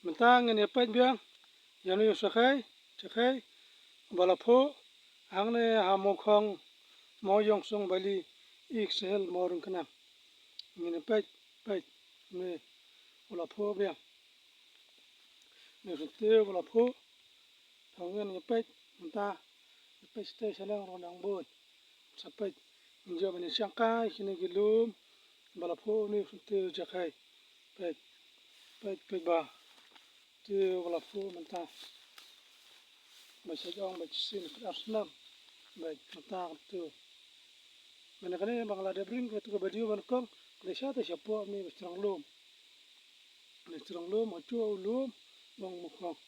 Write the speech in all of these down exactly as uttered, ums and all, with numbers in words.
Mynta ngin ïa peit biang ïa une u chakhei, chakhei ba la phuh hangne ha Mawkhong, Mawiong Song Valley, East Khasi Hills, Mawryngkneng. Ngin ïa peit, peit, une u la phuh biang. Une u syntiew u la phuh. To ngin ïa peit mynta, ïa peit shatei shaneng ruh nang bun. Sa peit, ngin ïoh ban ïa shangkai kine ki lum ba la phuh une u syntiew u chakhei. Peit, peit, peit ba te ba la phuh mynta. Ba sha jong ba shisien khatar snem. Ba mynta kumto. Mynta kane ba nga la dep ring katu ka video ba nyngkong, ka dei sha te shapoh une ba sdang lum. Une sdang lum, hajuh u lum, ba ong Mawkhong.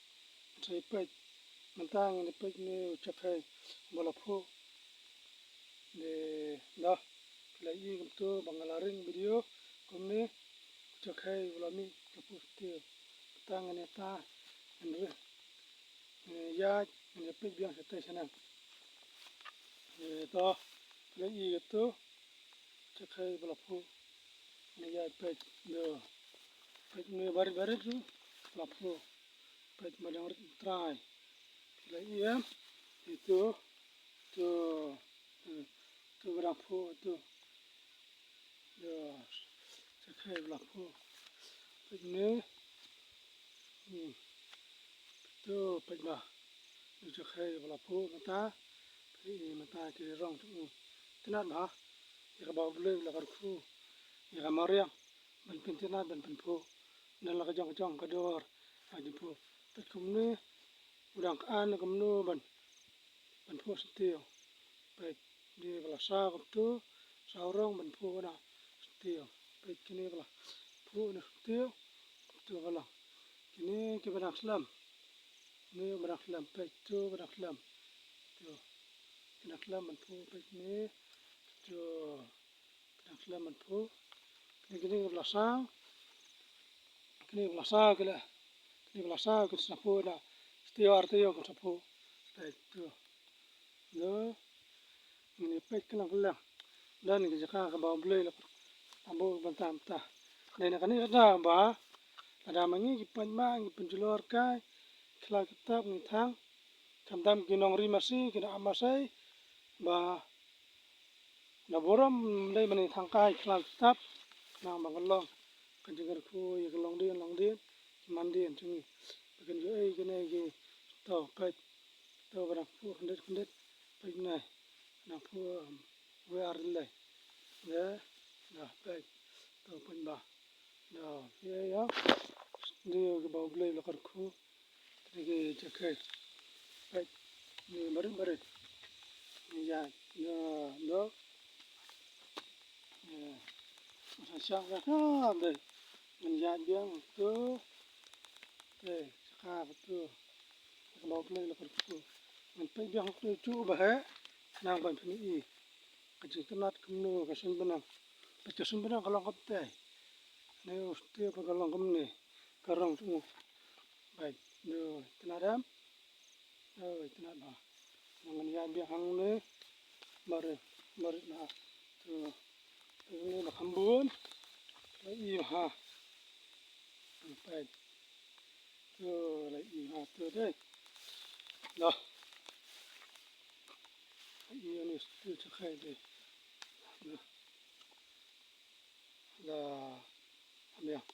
Sa ïa peit, mynta ngin ïa peit une u chakhei ba la phuh. Te, noh, phi la ïohi kumto ba nga la ring video kumne, u chakhei u la mih, u la phuh syntiew. Mynta ngin ïa ta, ngin ri, ngin ïa ïaid, ngin ïa peit biang shatei shaneng. Te to, phi la ïohi kato, chakhei ba la phuh. Ngin ïa ïaid peit, to, peit une barit barit ruh la phuh. Peit ba dang rit u trai. Phi la ïohi em? Ito, to, eh, to ba dang phuh, to. Ïa, chakhei ba la phuh. Peit une. Hmm. To, peit ba. Ïa, chakhei ba la phuh mynta. Peit mynta ki rong tu. Itynnad bha. Ïa kaba U Blei u la kyrkhu ïa ka mariang ban pynitynnad, ban pynphuh. Don la ka jong ka jong ka dor, ha jingphuh. Peit kumne, u dang ka-an kumno ban, ban phuh syntiew. Peit, kine ba la saw kumto, saw rong ban phuh na syntiew. Peit kine ba la phuh na syntiew, kumto ba long. Kine kiba dang slem. Kine ba dang slem, peit to ba dang slem. To. Ki dang slem ban phuh, peit kine. To. Ki dang slem ban phuh. Kine, kine ba la saw. Kine ba la saw ki la. Kine ba la saw ki sa phuh na. Syntiew ar taïew ki sa phuh. Peit to. Lo. Ngin ïa peit kylleng kylleng. Don ki jaka kaba U Blei la pynbuh ban tam ta. Dei na kane kata ba lada ma ngi ki paidbah ngi pynjulor kai, khlaw ki tap ngi thang. Khamtam ki nongri masi, ki nongap masi ba na burom dei ban ïa thang kai, khlaw ki tap. Khnang ba kan long ka jingkyrkhu ïa ka longdien longdien, ki mandien jong ngi. Ba kan ïoh ei kine ki, to peit. To ba dang phuh khyndiat khyndiat. Peit ne. Dang phuh, um, wei ar lei. Ïa, ïa, peit. To peit ba. Ïa, ïa, ïa. Ïa kaba U Blei u la kyrkhu. Kine ki chakhei. Peit. Kine barit barit. Ïa, ïa, ïa. Ïa. Sa shang ka ka dei. Ngan ïaid biang to. Te, sa ka to. Kaba U Blei u la kyrkhu. Ngan peit biang to shuh ba heh. Khnang ban pyni. Ka jingtynnad kumno ka suiñ bneng. Peit ka suiñ bneng ka long kumtei. Ne u stie ka long kumne. Ka rong shu. Peit. Ndu, tynnad em. Oi, tynnad bha. Ngan ïaid biang hangne. Barit, barit na. To. To ne ba kham bun. La i ha. Peit. To la i ha to dei. Lah. La i ni to chakhei dei. Lah. Lah. Biang.